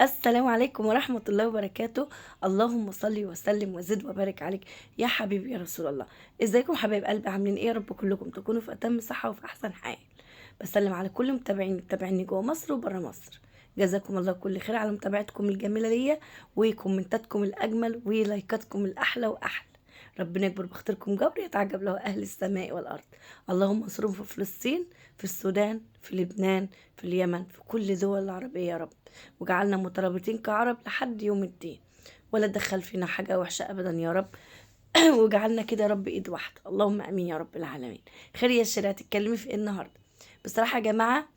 السلام عليكم ورحمة الله وبركاته. اللهم صل وسلم وزد وبارك عليك يا حبيبي يا رسول الله. ازيكم حبايب قلبي، عاملين ايه؟ يا رب كلكم تكونوا في اتم صحة وفي احسن حال. بسلم على كل متابعين متابعيني جوه مصر وبره مصر. جزاكم الله كل خير على متابعتكم الجميلة ليا وكومنتاتكم الاجمل ولايكاتكم الاحلى واحلى. ربنا يكبر بخاطركم جبر يتعجب له اهل السماء والارض. اللهم انصرهم في فلسطين، في السودان، في لبنان، في اليمن، في كل دول العربية يا رب، وجعلنا مترابطين كعرب لحد يوم الدين، ولا تدخل فينا حاجة وحشة ابدا يا رب. وجعلنا كده يا رب ايد واحدة، اللهم امين يا رب العالمين. خير يا شيرين، هتتكلمي في ايه النهارده؟ بصراحة يا جماعة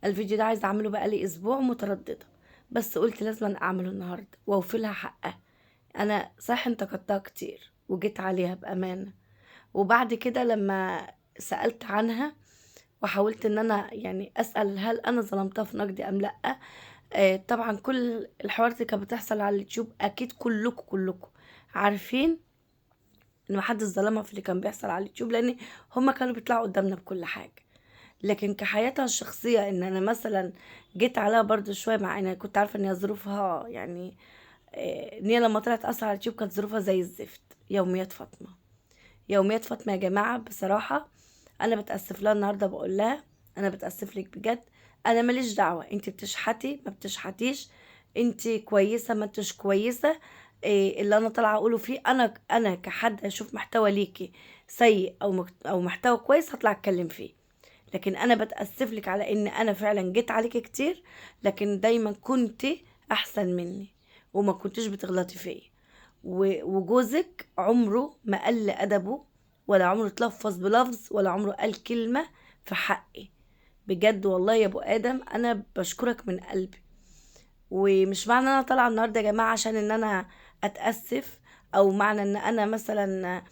الفيديو ده عايزه اعمله بقالي اسبوع مترددة، بس قلت لازم اعمله النهارده واوفي لها حقها. انا صح انتقدتها كتير وجيت عليها بامانه، وبعد كده لما سالت عنها وحاولت ان انا يعني اسال هل انا ظلمتها في نقدي ام لا. طبعا كل الحوارات اللي كانت بتحصل على اليوتيوب اكيد كلكم عارفين ان محدش ظلمها في اللي كان بيحصل على اليوتيوب، لان هما كانوا بيطلعوا قدامنا بكل حاجة. لكن كحياتها الشخصية ان انا مثلا جيت عليها برضو شوية، مع ان كنت عارفه ان هي ظروفها يعني ان هي لما طلعت اصلا على اليوتيوب كانت ظروفها زي الزفت. يوميات فاطمة، يوميات فاطمة يا جماعة بصراحة انا بتاسف لها النهارده، بقول لها انا بتاسف لك بجد، انا ماليش دعوه انت بتشحتي ما بتشحتيش، انت كويسة ما انتش كويسة. إيه اللي انا طالعه اقوله فيه، انا كحد هشوف محتوى ليكي سيء او محتوى كويس هطلع اتكلم فيه، لكن انا بتاسف لك على ان انا فعلا جيت عليكي كتير، لكن دايما كنت احسن مني وما كنتش بتغلطي فيا. وجوزك عمره ما قل ادبه ولا عمره اتلفظ بلفظ ولا عمره قال كلمة في حقي. بجد والله يا ابو ادم انا بشكرك من قلبي. ومش معنى ان انا طالعه النهارده يا جماعة عشان ان انا اتاسف، او معنى ان انا مثلا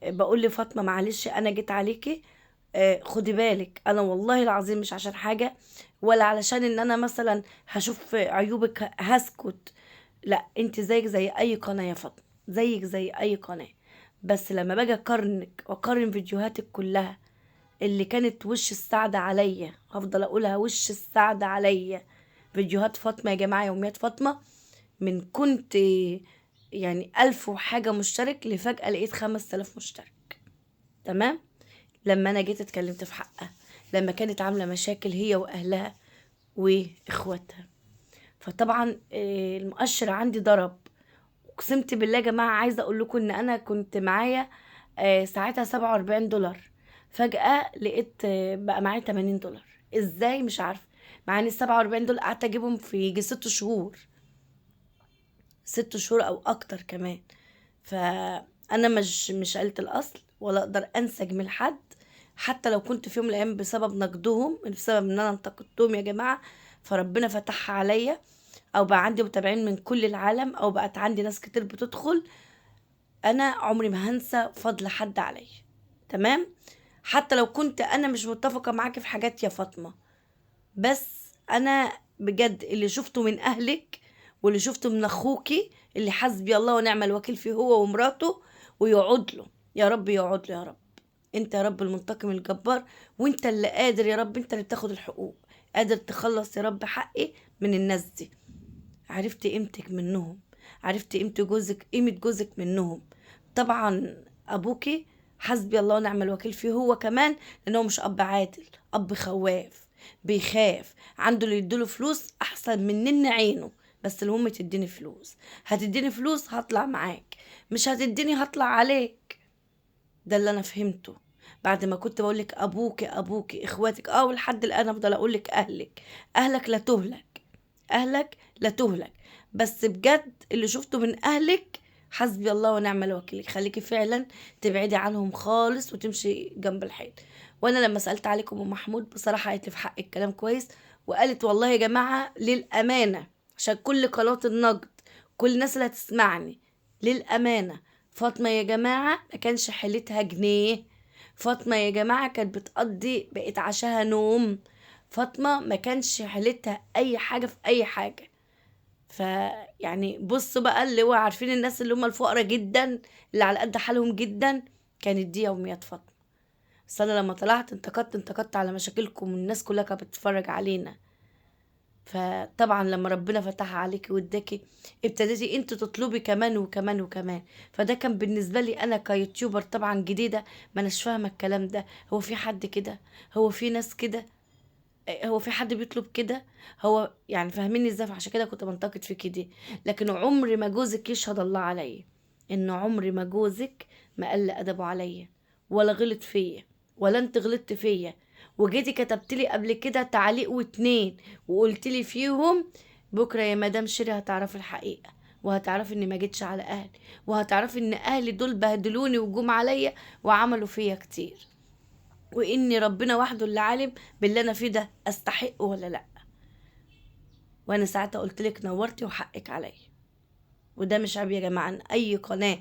بقول لفاطمة معلش انا جيت عليكي. خدي بالك انا والله العظيم مش عشان حاجة، ولا علشان ان انا مثلا هشوف عيوبك هسكت، لا انت زيك زي اي قناة يا فاطمة، زيك زي اي قناة. بس لما باجي اقارنك واقارن فيديوهاتك كلها اللي كانت وش السعادة عليا، هفضل اقولها وش السعادة عليا، فيديوهات فاطمة يا جماعة، يوميات فاطمة، من كنت يعني 1000 وحاجه مشترك لفجأة لقيت 5000 مشترك. تمام؟ لما انا جيت اتكلمت في حقها، لما كانت عامله مشاكل هي واهلها واخواتها، فطبعا المؤشر عندي ضرب. اقسمت بالله يا جماعة عايزه اقول لكم ان انا كنت معايا ساعتها $47، فجاة لقيت بقى معايا $80. ازاي مش عارفه، مع ان ال 47 دول قعدت اجيبهم في يجي 6 شهور، 6 شهور او اكتر كمان. فانا مش قلت الاصل ولا اقدر انسج من حد، حتى لو كنت في يوم من الايام بسبب نقدهم، بسبب ان انا انتقدتهم يا جماعة، فربنا فتحها عليا، او بقى عندي متابعين من كل العالم، او بقت عندي ناس كتير بتدخل. انا عمري ما هنسى فضل حد عليا، تمام؟ حتى لو كنت انا مش متفقه معاكي في حاجات يا فاطمة، بس انا بجد اللي شفته من اهلك واللي شفته من اخوكي اللي حسبي الله ونعم الوكيل فيه هو ومراته، ويقعد له يا رب، يقعد له يا رب، انت يا رب المنتقم الجبار، وانت اللي قادر يا رب، انت اللي بتاخد الحقوق، قادر تخلص يا رب حقي من الناس دي. عرفت قيمتك منهم، عرفت قيمة جوزك، قيمة جوزك منهم. طبعا ابوكي حسبي الله ونعم الوكيل فيه هو كمان، لانه مش اب عادل، اب خواف، بيخاف، عنده اللي يديله فلوس احسن من نن عينه، بس المهم تديني فلوس، هتديني فلوس هطلع معاك، مش هتديني هطلع عليك. ده اللي انا فهمته بعد ما كنت بقولك ابوكي ابوكي اخواتك، ولحد الان افضل اقولك اهلك، اهلك لا تهلك، اهلك لا تهلك. بس بجد اللي شفته من اهلك حسبي الله ونعم الوكيل، خليكي فعلا تبعدي عنهم خالص وتمشي جنب الحيط. وانا لما سالت عليكم ام محمود بصراحة قالت لي في حق الكلام كويس، وقالت والله يا جماعة للامانة، عشان كل قنوات النقد كل الناس اللي هتسمعني، للامانة فاطمة يا جماعة ما كانش حيلتها جنيه، فاطمة يا جماعة كانت بتقضي بقت عشاها نوم، فاطمة ما كانش حيلتها اي حاجة في اي حاجة. فيعني بصوا بقى اللي هو عارفين الناس اللي هم الفقراء جدا اللي على قد حالهم جدا، كانت دي يوميات فاطمة. بس انا لما طلعت انتقدت على مشاكلكم والناس كلها كانت بتتفرج علينا. فطبعا لما ربنا فتحها عليكي واداكي ابتديتي انت تطلبي كمان وكمان وكمان. فده كان بالنسبة لي انا ك YouTuber طبعا جديدة، ما اناش فاهمه الكلام ده. هو في حد كده؟ هو في ناس كده؟ هو في حد بيطلب كده؟ هو يعني فاهميني ازاي؟ فعشان كده كنت بنتقد فيكي دي. لكن عمري ما جوزك يشهد الله عليا ان عمري ما جوزك ما قل ادبه عليا ولا غلط فيا ولا انت غلطت فيا. وجيتي كتبت لي قبل كده تعليق واتنين وقلت لي فيهم بكره يا مدام شيري هتعرفي الحقيقة، وهتعرفي اني ما جيتش على اهلي، وهتعرفي ان اهلي دول بهدلوني وجم عليا وعملوا فيا كتير، واني ربنا وحده اللي عالم باللي انا فيه ده استحق ولا لا. وانا ساعتها قلت لك نورتي وحقك عليا. وده مش عيب يا جماعة ان اي قناة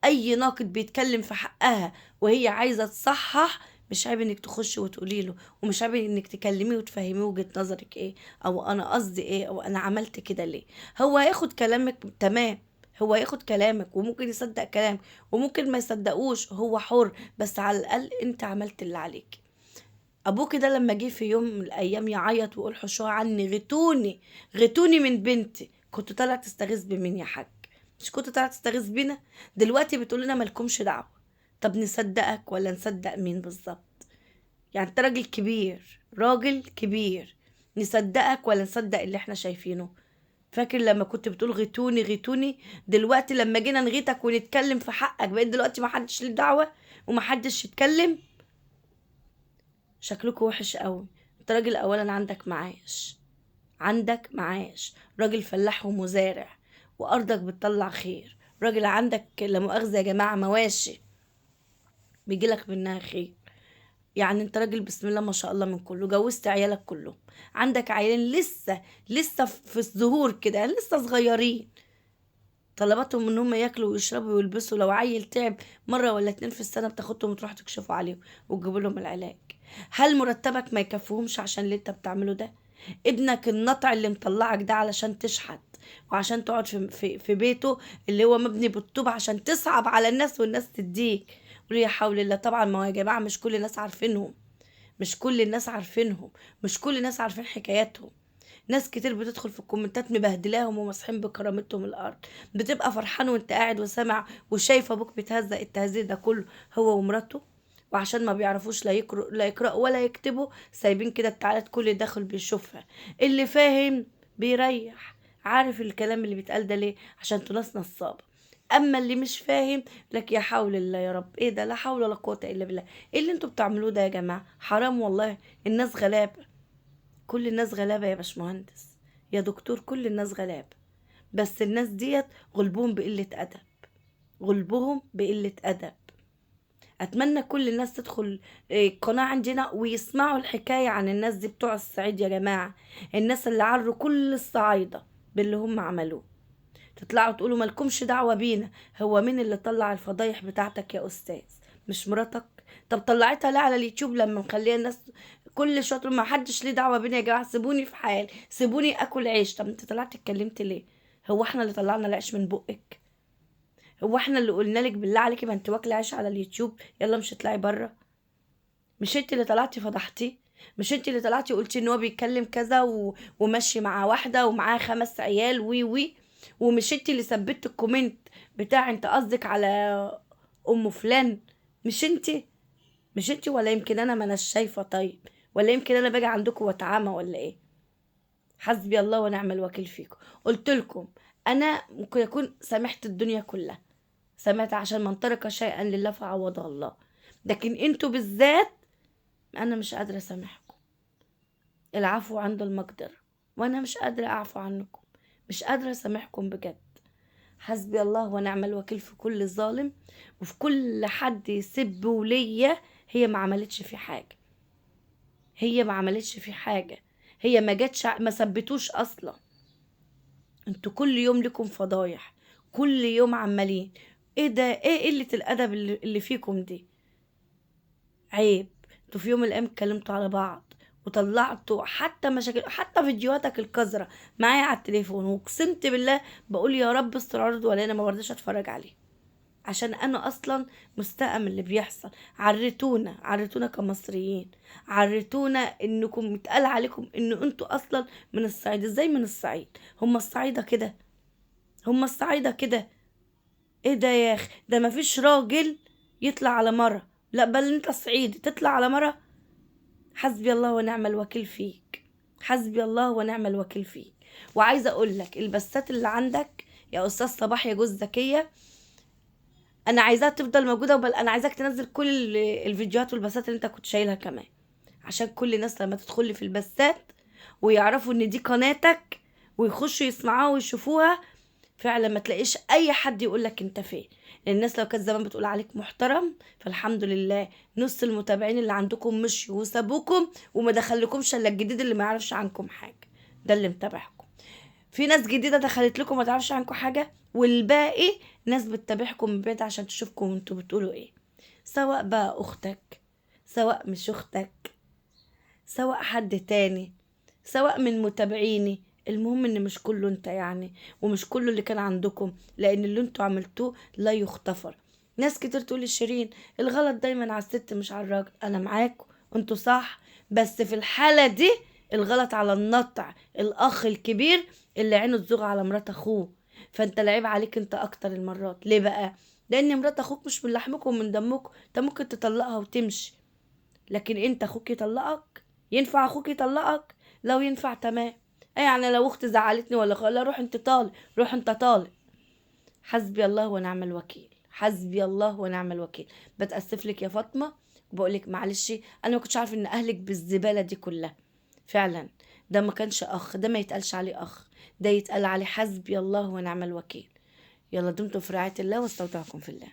اي ناقد بيتكلم في حقها وهي عايزه تصحح، مش عيب انك تخش وتقولي له، ومش عيب انك تكلميه وتفهميه وجهة نظرك ايه، او انا قصدي ايه، او انا عملت كده ليه. هو هياخد كلامك تمام، هو هياخد كلامك وممكن يصدق كلامك وممكن ما يصدقوش، هو حر، بس على الاقل انت عملت اللي عليك. ابوك ده لما جه في يوم من الايام يعيط ويقول حشوها عني، غتوني غتوني من بنتي، كنت طالع تستغيث بمين يا حاج؟ مش كنت طالع تستغيث بينا؟ دلوقتي بتقول لنا مالكمش دعوه. طب نصدقك ولا نصدق مين بالظبط؟ يعني انت راجل كبير، راجل كبير، نصدقك ولا نصدق اللي احنا شايفينه؟ فاكر لما كنت بتقول غيتوني غيتوني؟ دلوقتي لما جينا نغيتك ونتكلم في حقك بقيت دلوقتي ما حدش ليه دعوه وما حدش يتكلم. شكلكوا وحش قوي. انت راجل اولا عندك معاش، عندك معاش، راجل فلاح ومزارع وارضك بتطلع خير، راجل عندك لا مؤاخذة يا جماعة مواشي بيجيلك منها خير. يعني انت راجل بسم الله ما شاء الله من كله، جوزت عيالك كلهم، عندك عيالين لسه لسه في الظهور كده، لسه صغيرين، طلباتهم ان هم ياكلوا ويشربوا ويلبسوا. لو عيل تعب مرة ولا اتنين في السنة بتاخدهم وتروح تكشفوا عليهم وتجيب لهم العلاج. هل مرتبك ما يكفيهمش عشان اللي انت بتعمله ده؟ ابنك النطع اللي مطلعك ده علشان تشحت وعشان تقعد في بيته اللي هو مبني بالطوب عشان تصعب على الناس والناس تديك. قولوا يا حول الله. طبعا ما هو يا جماعة مش كل الناس عارفينهم، مش كل الناس عارفينهم، مش كل الناس عارفين حكاياتهم. ناس كتير بتدخل في الكومنتات مبهدلاهم ومسحين بكرامتهم الارض. بتبقى فرحان وانت قاعد وسامع وشايف ابوك بيتهزق التهزيق ده كله هو ومراته، وعشان ما بيعرفوش لا يقرأ لا يقرأوا ولا يكتبوا سايبين كده التعليقات كل داخل بيشوفها. اللي فاهم بيريح، عارف الكلام اللي بيتقال ده ليه، عشان انتوا ناس نصابه. اما اللي مش فاهم لك يا حول الله يا رب، ايه ده، لا حول ولا قوة الا بالله، ايه اللي انتوا بتعملوه ده يا جماعة؟ حرام والله، الناس غلابة، كل الناس غلابة يا باشمهندس يا دكتور، كل الناس غلابة، بس الناس ديت غلبهم بقلة ادب، غلبهم بقلة ادب. اتمنى كل الناس تدخل القناة عندنا ويسمعوا الحكاية عن الناس دي بتوع الصعيد يا جماعة، الناس اللي عروا كل الصعايده باللي هم عملوه. تطلعوا تقولوا مالكمش دعوه بينا. هو مين اللي طلع الفضايح بتاعتك يا استاذ؟ مش مراتك؟ طب طلعتها ليه على اليوتيوب لما مخليها الناس كل شوية تقول ما حدش ليه دعوه بينا يا جماعة، سيبوني في حالي، سيبوني اكل عيش. طب انت طلعت اتكلمت ليه؟ هو احنا اللي طلعنا العيش من بقك؟ هو احنا اللي قلنا لك بالله عليكي ما انت واكله عيش على اليوتيوب، يلا مش هتطلعي بره؟ مش انت اللي طلعتي فضحتيه؟ مش انت اللي طلعتي قلتي ان هو بيتكلم كذا وماشي مع واحدة ومعاه 5 عيال وي وي؟ ومش انت اللي ثبتت ال comment بتاع انت قصدك على ام فلان؟ مش انت، مش انت، ولا يمكن انا ما اناش شايفه؟ طيب ولا يمكن انا باجي عندكم واتعامى ولا ايه؟ حسبي الله ونعم الوكيل فيكم. قلت لكم انا ممكن اكون سامحت الدنيا كلها، سمعت عشان من ترك شيئا لله فعوضه الله، لكن انتوا بالذات انا مش قادرة اسامحكم. العفو عند المقدرة، وانا مش قادرة اعفو عنكم، مش قادرة اسامحكم بجد. حسبي الله ونعم الوكيل في كل ظالم وفي كل حد يسب ولية هي ما عملتش في حاجة، هي ما عملتش في حاجة، هي ما جاتش، ما ثبتوش اصلا. انتوا كل يوم لكم فضايح، كل يوم عمالين ايه ده، ايه قلة الادب اللي فيكم دي؟ عيب. انتوا في يوم من الايام اتكلمتوا على بعض وطلعتوا حتى مشاكل، حتى فيديوهاتك القذرة معايا على التليفون، وقسمت بالله بقول يا رب استر عرض ولا انا ما برضاش اتفرج عليه. عشان انا اصلا مستاءة من اللي بيحصل. عرتونا، عرتونا كمصريين، عرتونا انكم اتقال عليكم ان انتوا اصلا من الصعيد. ازاي من الصعيد؟ هم الصعيدة كده؟ هم الصعيدة كده؟ ايه ده يا اخي؟ ده مفيش راجل يطلع على مرة، لا بل انت صعيدي تطلع على مرة. حسبي الله ونعم الوكيل فيك، حسبي الله ونعم الوكيل فيك. وعايزه اقول لك البسات اللي عندك يا استاذ صباح يا جوز زكية، انا عايزاها تفضل موجودة، وبل انا عايزاك تنزل كل الفيديوهات والبسات اللي انت كنت شايلها كمان، عشان كل الناس لما تدخل في البسات ويعرفوا ان دي قناتك ويخشوا يسمعوها ويشوفوها، فعلا ما تلاقيش اي حد يقولك انت فين. الناس لو كانت زمان بتقول عليك محترم، فالحمد لله نص المتابعين اللي عندكم مشوا وسابوكم وما دخلكمش الا الجديد اللي ما يعرفش عنكم حاجة، ده اللي متابعكم. في ناس جديدة دخلت لكم ما تعرفش عنكم حاجة، والباقي ناس بتتابعكم من بعيد عشان تشوفكم انتوا بتقولوا ايه، سواء بقى اختك، سواء مش اختك، سواء حد تاني، سواء من متابعيني. المهم ان مش كله انت يعني، ومش كله اللي كان عندكم، لان اللي انتوا عملتوه لا يغتفر. ناس كتير تقول شيرين الغلط دايما على الست مش على الراجل، انا معاكم انتوا صح، بس في الحالة دي الغلط على النطع، الاخ الكبير اللي عينه تزوغ على مرات اخوه. فانت العيب عليك انت اكتر المرات. ليه بقى؟ لان مرات اخوك مش من لحمكم ومن دمكم، انت ممكن تطلقها وتمشي، لكن انت اخوك يطلقك؟ ينفع اخوك يطلقك؟ لو ينفع تمام. يعني لو اختي زعلتني ولا لا، روح انت طالق، روح انت طالق. حسبي الله ونعم الوكيل، حسبي الله ونعم الوكيل. بتأسف لك يا فاطمة وبقول لك معلش، انا ما كنتش عارفه ان اهلك بالزباله دي كلها. فعلا ده ما كانش اخ، ده ما يتقالش عليه اخ، ده يتقال عليه حسبي الله ونعم الوكيل. يلا دمتم في رعاية الله واستودعكم في الله.